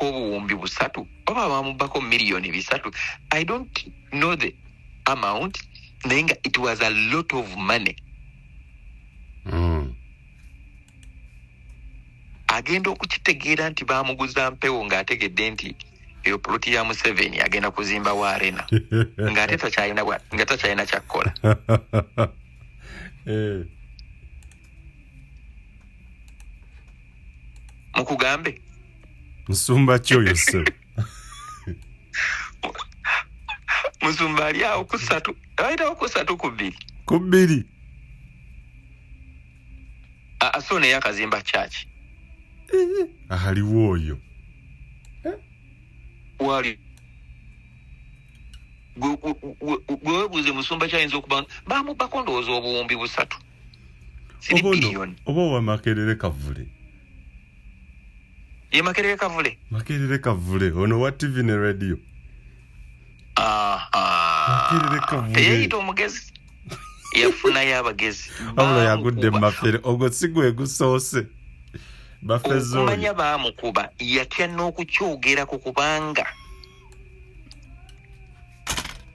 S1: obuwumbi 3, oba bamubbako miliyoni 3, I don't know the amount, naye nga it was a lot of money. Agenda okukitegeera nti bamuguza mpewo, ng'ategedde nti eyo poloti ya Museveni, agenda kuzimbawo arena, ng'ate nga takyalina kyakkola. Mukugambe.
S2: Nsumba ki oyo, ssebo?
S1: Musumba ali awo ku ssatu, ayitawo ku ssatu ku bbiri.
S2: Ku bbiri.
S1: So naye akazimba church.
S2: Aliwo oyo.
S1: Wali gwe webuuze musumba kyayinza okuba bamubbako ndowooza obuwumbi 3 siri biliyoni.
S2: Oba owa Makerere Kavule.
S1: Ye Makerere Kavule.
S2: Makerere Kavule ono wa TV ne radio. Makerere Kavule.
S1: Teyeyita omugezi. Yafunayo abagezi.
S2: Wabula yagudde mu mafere ogwo si gwe gusoose. Bafeze oyo.
S1: Okumanya baamukuba yatya n'okukyogerako kubanga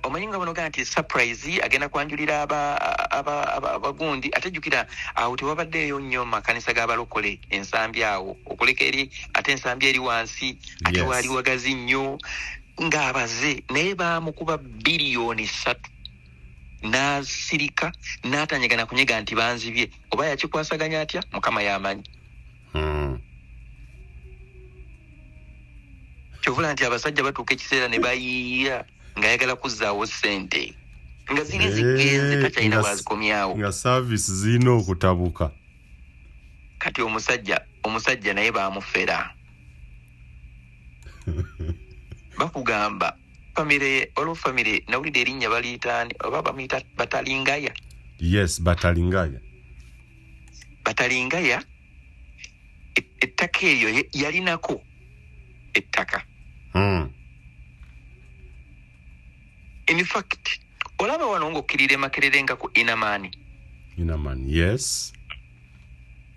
S1: omanyi nga bano nti surprise agenda kwanjulira abagundi ate jjukira awo tewabaddeeyo nnyo makanisa g'abalokole ensambi awo okuleka eri ate ensambi eri wansi ate waali wagazi nnyo ng'abaze naye baamukuba biliyoni 3 n'asirika n'atanyega na kunyega nti banzibye oba yakikwasaganya atya Mukama y'amanyi. Kyovula nti abasajja batuuka ekiseera ne bayiiya ng'ayagala kuzzaawo ssente nga ziri zigenze takyalina bw'azikomyawo
S2: nga service zirina okutabuka.
S1: Kati omusajja naye baamufera. Bakugamba famire olwo famire nawulidde erinnya baliyita oba bamuyita Batalingaya.
S2: Yes, Batalingaya.
S1: Batalingaya ettaka eryo yalinako ettaka. In fact, olaba wano ng'okkirira Makerere nga ku Inamani.
S2: Inamani, yes.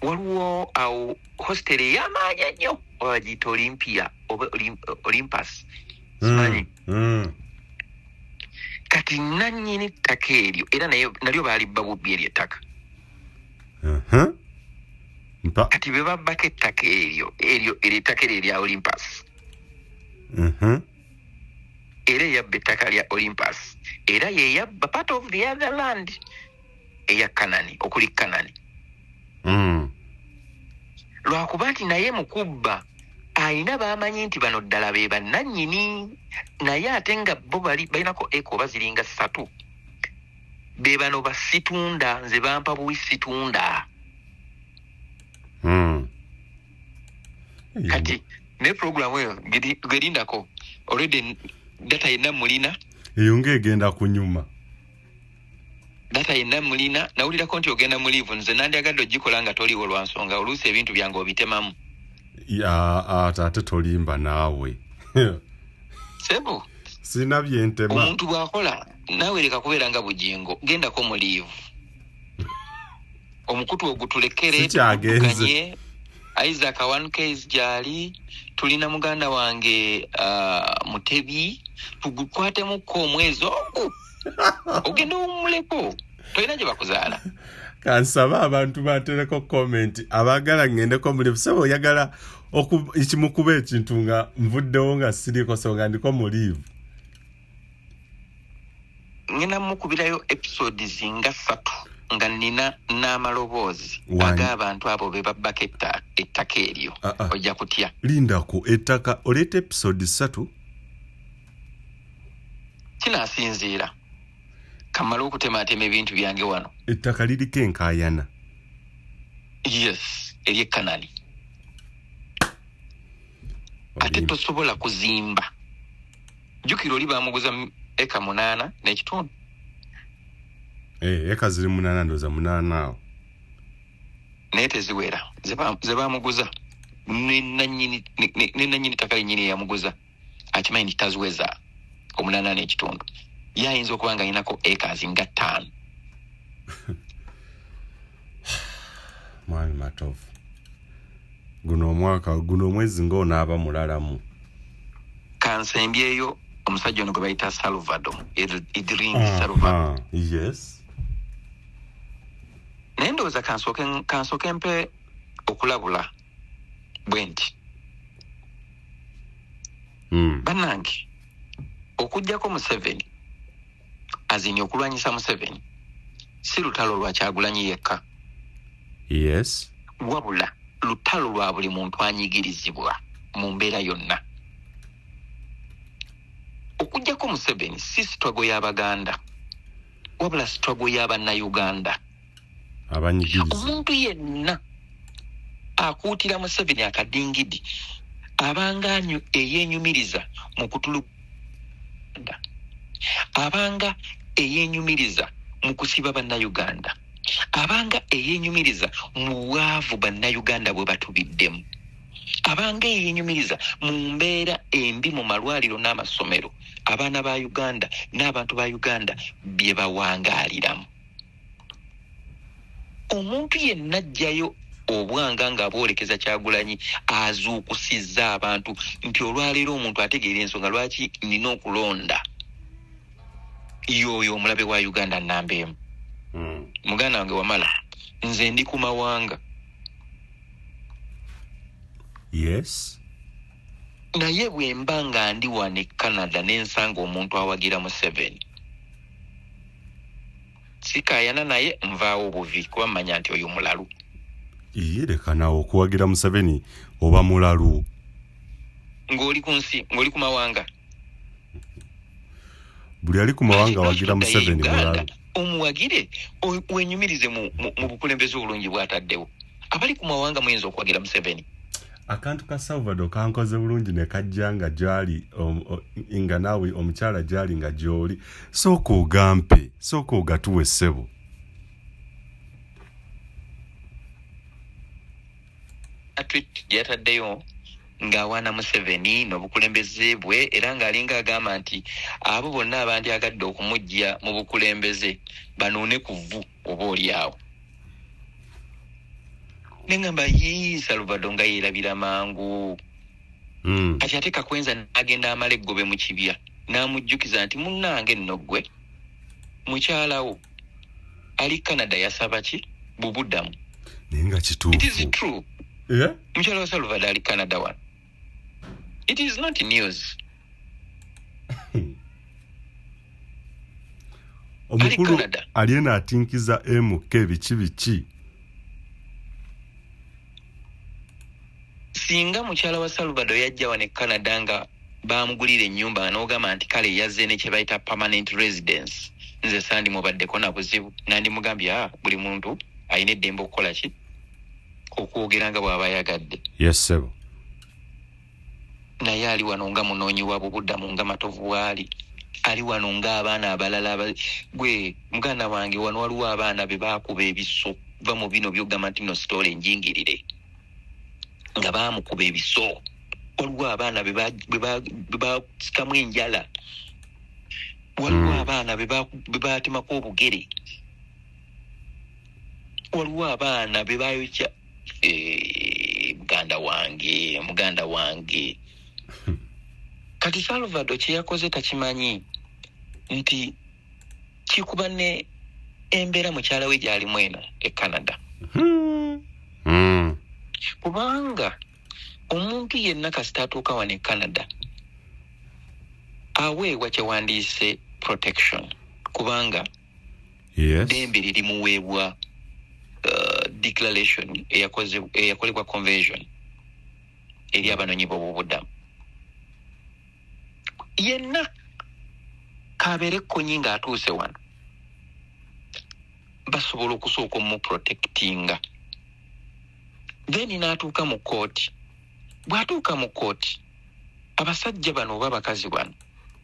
S1: Waliwo awo hostel ey'amaanyi ennyo oba bagiyita Olympia oba Olympus. Simanyi. Kati nannyini ttaka eryo era nalyo baalibba bubbi eryo ettaka. Kati be babbako ettaka eryo ettaka eryo erya Olympus. Era eyabba ettaka lya Olympus era ye yabba part of the other land eya Kanani okuli Kanani. Lwakuba nti naye mukubba ayina bamanyi nti bano ddala be bannannyini naye ate nga bo balinako eka oba ziringa 3 be bano basitunda nze bampa buwi situnda. Kati ne programu eyo gerindako already data yenna mulina
S2: eyo ng'egenda kunyuma.
S1: Data yenna mulina nawulirako nti ogenda mu live nze nandyagadde ogikola nga toliwo lwa nsonga oluusi ebintu byange obitemamu.
S2: Ate tolimba naawe.
S1: Sebo
S2: sina byentema.
S1: Omuntu bw'akola naawe leka kubeera nga Bugingo gendako mu live. Omukutu ogutulekere
S2: tukanye.
S1: Isaac 1K gyali tulina muganda wange Mutebi tugukwatemuko omwezi ogwo ogenda owummuleko tolina gye bakuzaala.
S2: Kansaba abantu batereko comment abaagala ngendeko mu live. Sebo oyagala ekimukuba ekintu nga nvuddewo nga siriiko so nga ndiko mu live.
S1: Ngenda mukubirayo episodes nga 3 nga nina n'amaloboozi ag'abantu abo be babbako ettaka eryo. Ojja kutya.
S2: Lindako ettaka oleeta episode 3
S1: Kinaasinziira kamale okutematema ebintu byange wano.
S2: Ettaka liriko enkaayana.
S1: Yes, ery'e Kanani. Ate tosobola kuzimba. Jjukira oli baamuguza eka 8 n'ekitundu.
S2: Eka ziri 8 ndowooza 8 awo.
S1: Naye teziwera ze baamuguza ne nannyini ttaka lyennyini eyamuguza akimanyi nti taziweza 8 n'ekitundu. Ye ayinza okuba nga alinako acres nga 5.
S2: Mwami Matovu, guno omwaka guno omwezi ng'onaaba mulalamu.
S1: Kansembyeyo omusajja ono gwe bayita Salvador Idrin Salvador.
S2: Yes.
S1: Naye ndowooza kansooke mpe okulabula bwe nti. Bannange okuggyako Museveni azini okulwanyisa Museveni si lutalo lwa Kyagulanyi yekka.
S2: Yes.
S1: Wabula lutalo lwa buli muntu anyigirizibwa mu mbeera yonna. Okuggyako Museveni si struggle y'Abaganda wabula struggle y'Abannayuganda.
S2: Abanyigirizibwa.
S1: Omuntu yenna Akuutira Museveni akadingidi, abanga eyeenyumiriza mu kutulugunya, abanga eyeenyumiriza mu kusiba Bannayuganda, abanga eyeenyumiriza mu bwavu Bannayuganda bwe batubiddemu, abanga eyeenyumiriza mu mbeera embi mu malwaliro n'amasomero abaana ba Uganda n'abantu ba Uganda bye bawangaaliramu. Omuntu yenna ajjayo obwanga ng'abwolekeza Kyagulanyi azuukusizza abantu nti olwaleero omuntu ategeera ensonga lwaki nina okulonda y'oyo omulabe wa Uganda nnamba emu. Muganda wange Wamala, nze ndi ku mawanga.
S2: Yes.
S1: Naye bwe mba nga ndi wano e Canada ne nsanga omuntu awagira Museveni, sikaayana naye, nvaawo buvi kuba mmanya nti oyo mulalu.
S2: Iye, leka naawe okuwagira Museveni oba mulalu.
S1: Ng'oli ku nsi, ng'oli ku mawanga.
S2: Buli ali ku mawanga awagira Museveni mulalu.
S1: Omuwagire, wenyumirize mu bukulembeze obulungi bw'ataddewo. Abali ku mawanga muyinza okuwagira Museveni.
S2: Akantu ka Salvador kankoze bulungi ne kajja nga gyali nga naawe omukyala gyali nga gy'oli. Sooka ogampe, sooka ogatuwe ssebo.
S1: Tweet gye yataddeyo ng'awaana Museveni n'obukulembeze bwe era ng'alinga agamba nti abo bonna abandyagadde okumuggya mu bukulembeze banuune ku vvu oba oli awo. Ne ngamba yii, Salvador nga yeerabira mangu. Kati ate Kakwenza n'agenda amala eggobe mu kibya n'amujjukiza nti munnange nno ggwe mukyalawo ali Canada yasaba ki bubudamu.
S2: Naye nga kituufu.
S1: It is true.
S2: Yeah?
S1: Mukyala wa Salvador ali Canada wano. It is not news.
S2: Omukulu ali eno atinkiza MK biki biki.
S1: Singa mukyala wa Salvador yajja wano e Canada nga baamugulira ennyumba n'ogamba nti kale yazze ne kye bayita permanent residence, nze sandimubaddeko na buzibu, nandimugambye buli muntu alina eddembe okukola ki, okwogera nga bw'aba ayagadde.
S2: Yes, sebo.
S1: Naye ali wano nga munoonyi wa bubudamu nga Matovu bw'ali, ali wano ng'abaana abalala. Gwe muganda wange, wano waliwo abaana be baakuba ebiso. Va mu bino by'ogamba nti no sitoola enjingirire, nga baamukuba ebiso. Waliwo abaana be basikamu enjala, waliwo abaana be baatemako obugere, waliwo abaana be bayokya. Muganda wange, muganda wange, kati Salvador kye yakoze takimanyi nti kikuba ne embeera mukyala we gy'alimu eno e Canada. Kubanga omuntu yenna kasita atuuka wano e Canada aweebwa kyewandiise protection, kubanga ddembe lye limuweebwa declaration eyakolebwa convention eri abanoonyi b'obubudamu. Yenna kabeere kkonyi ng'atuuse wano, basobola okusooka omuprotectinga, then n'atuuka mu kooti. Bw'atuuka mu kooti, abasajja bano oba abakazi bano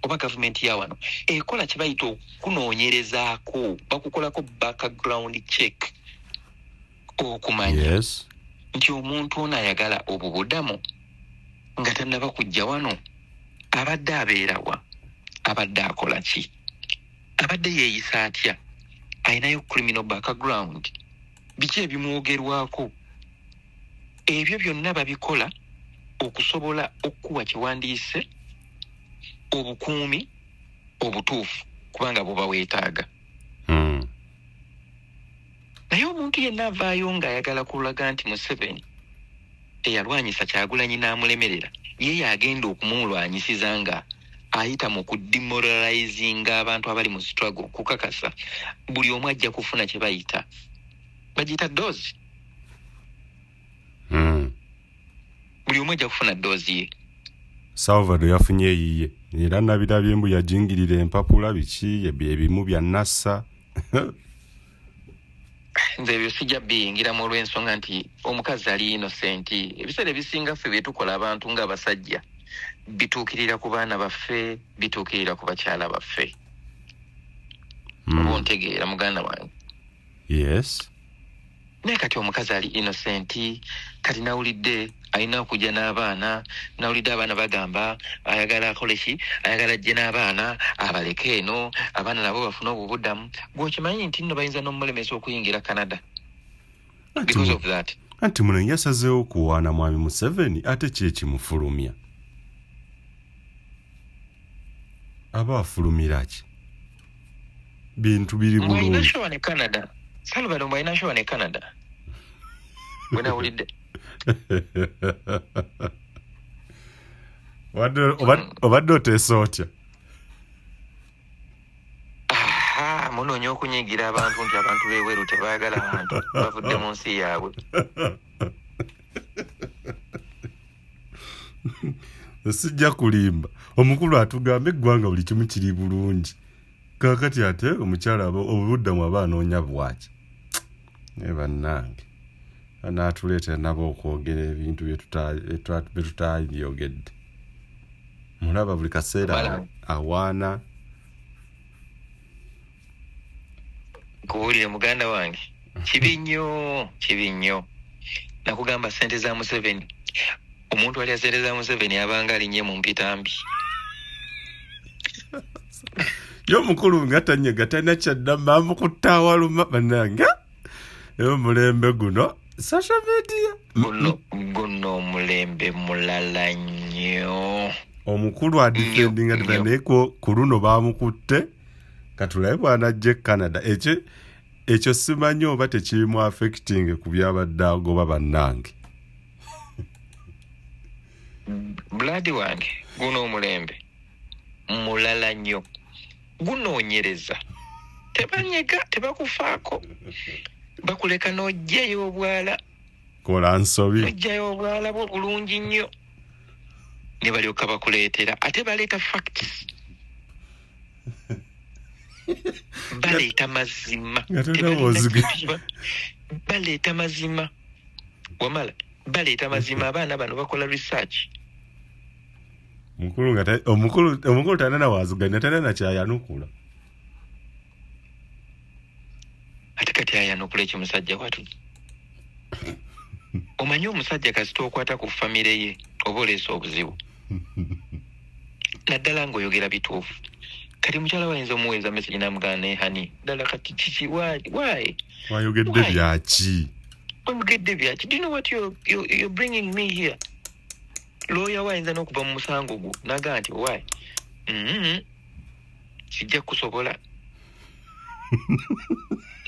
S1: oba gavumenti ya wano ekola kye bayita okunoonyerezaako, bakukolako background check okumanya nti omuntu ono ayagala obubudamu nga tannaba kujja wano abadde abeera wa, abadde akola ki, abadde yeeyisa atya, ayinayo criminal background, biki ebimwogerwako. Ebyo byonna babikola okusobola okukuwa kyewandiise obukuumi obutuufu, kubanga buba weetaaga. Naye omuntu yenna avaayo ng'ayagala kulaga nti Museveni eyalwanyisa Kyagulanyi n'amulemerera, ye yagenda okumulwanyisiza nga ayita mu kudemoralizinga abantu abali mu struggle, kukakasa buli omu ajja kufuna kye bayita, bagiyita dose. Buli omu ajja kufuna dose ye.
S2: Salvador yafunye eyiye era nabirabye mbu yajingirira empapula biki ebimu bya nassa.
S1: Nze ebyo sijja biyingiramu olw'ensonga nti omukazi ali innocent. Ebiseera ebisinga ffe byetukola abantu ng'abasajja bituukirira ku baana baffe, bituukirira ku bakyala baffe. Oba ontegeera, muganda wange?
S2: Yes.
S1: Naye kati omukazi ali innocent. Kati nawulidde alina okujja n'abaana, nawulidde abaana bagamba ayagala akole ki, ayagala ajje n'abaana abaleke eno, abaana nabo bafune obubudamu. Gweokimanyi nti nno bayinza n'omulemesa okuyingira Canada because of that.
S2: Anti muno yasazeewo kuwaana mwami Museveni, ate ki ekimufulumya? Aba afulumira ki? Bintu biri
S1: Mbu alina
S2: bulungi.
S1: show ne Canada. Salvador, mbu alina show ne Canada, bwe nawulidde.
S2: Obadde oteesa otya?
S1: Aha, munoonya okunyiigira abantu nti abantu b'ebweru tebaagala bantu bavudde mu nsi yaabwe.
S2: Sijja kulimba, omukulu atugamba eggwanga buli kimu kiri bulungi. Kakati ate omukyala obuddamu aba anoonya bwaki? Naye bannange, anaatuleetera nabo okwogera ebintu bye tutayogedde. Mulaba buli kaseera awaana.
S1: Nkubuulire, muganda wange, kibi nnyo, kibi nnyo. Nakugamba, sente za Museveni, omuntu alya sente za Museveni abanga alinnye mu mpitambi.
S2: Ye omukulu nga tanyega, talina kyadda mamukutta awaluma. Bannange, naye omulembe guno, social media.
S1: Guno omulembe mulala nnyo.
S2: Omukulu adefendinga.
S1: Nnyo, nnyo.
S2: Naye ku luno bamukutte, katulabe bwanajja e Canada. Ekyo simanyi oba tekirimu affecting ku byabadde agoba, bannange.
S1: Blood wange, guno omulembe mulala nnyo, gunoonyereza, tebanyega, tebakufaako, bakuleka n'ojjayo obwala.
S2: Kola nsobi.
S1: N'ojjayo obwala bwo bulungi nnyo ne balyoka bakuleetera. Ate baleeta facts, baleeta mazima.
S2: Nga tolina
S1: Tebalina
S2: bw'oziga.
S1: kintu baleeta mazima, wamala baleeta mazima. Abaana bano bakola research.
S2: Mukulu nga omukulu talina nawaziganya, talina nakyayanukula.
S1: Ate kati ayanukula ekyo musajja watu? Omanyi omusajja kasita okwata ku famire ye oba oleesa obuzibu, naddala ng'oyogera bituufu. Kati mukyala we ayinza omuweeza message namugana, "Naye honey, ddala kati kiki? Why? Why?"
S2: Wayogedde
S1: Why?
S2: byaki?
S1: Oyogedde byaki? Do you know what you're bringing me here? Lawyer we ayinza n'okuva mu musango gwo nagaa nti, "Why? Sijja kusobola."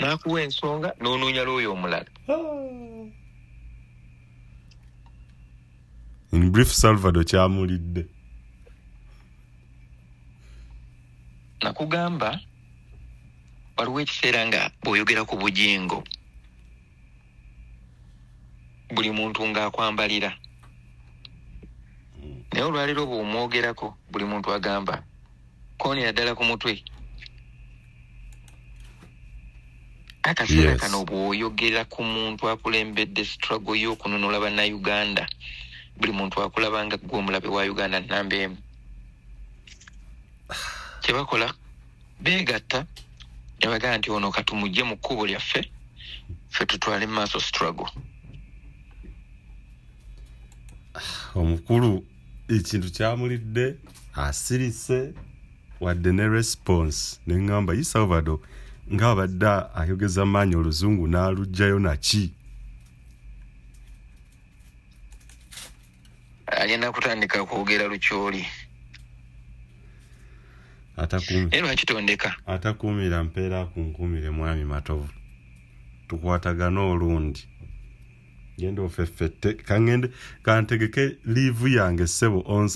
S1: N'akuwa ensonga n'onoonya lawyer omulala.
S2: In brief, Salvador kyamulidde.
S1: Nakugamba, waliwo ekiseera nga bw'oyogera ku Bujingo buli muntu ng'akwambalira, naye olwaleero bw'omwogerako buli muntu agamba koonera ddala ku mutwe. Akaseera kano bw'oyogera ku muntu akulembedde struggle y'okununula Bannayuganda, buli muntu akulaba nga gwe omulabe wa Uganda namba emu. Kyebakola, beegatta ne bagamba nti ono katumugye mu kkubo lyaffe, ffe tutwale mu maaso struggle.
S2: Omukulu ekintu kyamulidde, asirise wadde ne response. Neŋŋamba, yi Salvador ng'abadde ayogeza maanyi oluzungu n'alugjayo naki?
S1: Agenda kutandika kwogera Lukyoli. Naye lwaki tondeka?
S2: Atakuumira mpeera akunkumire. Mwami Matovu, tukwatagane olundi. Genda ofeffette, kaŋŋende kantegeke leave yange, ssebo.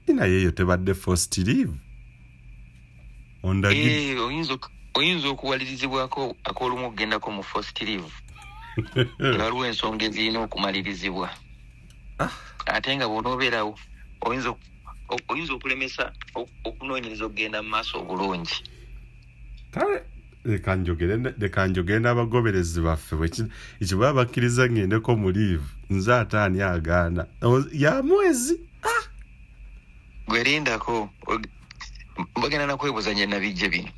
S2: Naye eyo tebadde forced leave, ondagidde.
S1: Eh, oyinza okuwalirizibwako ak'olumu okugendako mu forced leave nga waliwo ensonga ezirina okumalirizibwa, ate nga bw'onoobeerawo oyinza okulemesa okunoonyereza okugenda mu maaso obulungi.
S2: Kale. Leka njogere n'abagoberezi baffe ekyo baba bakkiriza ŋŋendeko mu liivu nze ate ani agaana ya mwezi ah!
S1: Gwe lindako bagenda nakwebuuza nye nabijje bino.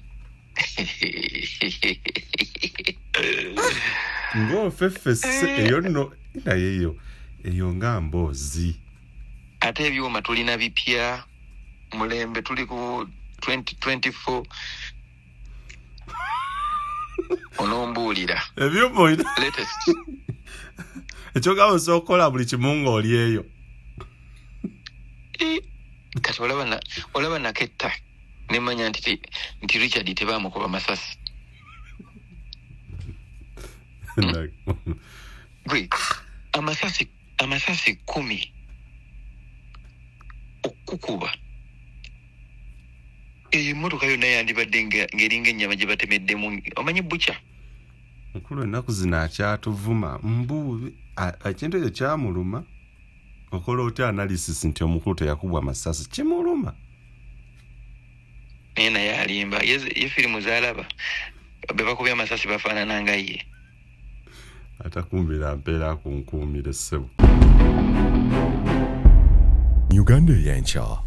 S2: Ng'ofeffesse eyo nno naye eyo eyo nga mboozi.
S1: Ate ebyuma tulina bipya mulembe tuli ku 2024 onombuulira
S2: ebyuma olina
S1: latest
S2: ekyogamba osobola okukola buli kimu ng'oli eyo.
S1: Kati olaba naketta nemanya nti Richard tebamukuba masasi. Gwe amasasi 10 okukuba eyo emmotoka yonna yandibadde ng'eringa ennyama gye batemeddemu omanyi bukya.
S2: Mukulu ennaku zino akyatuvuma mbu ekintu ekyo kyamuluma. Okola otya analysis nti omukulu teyakubwa masasi kimuluma?
S1: Naye naye alimba ye firimu zalaba be bakubye amasasi bafaanana nga ye.
S2: Atakumbira mpeera akunkuumire ssebo.
S3: Uganda ey'enkya.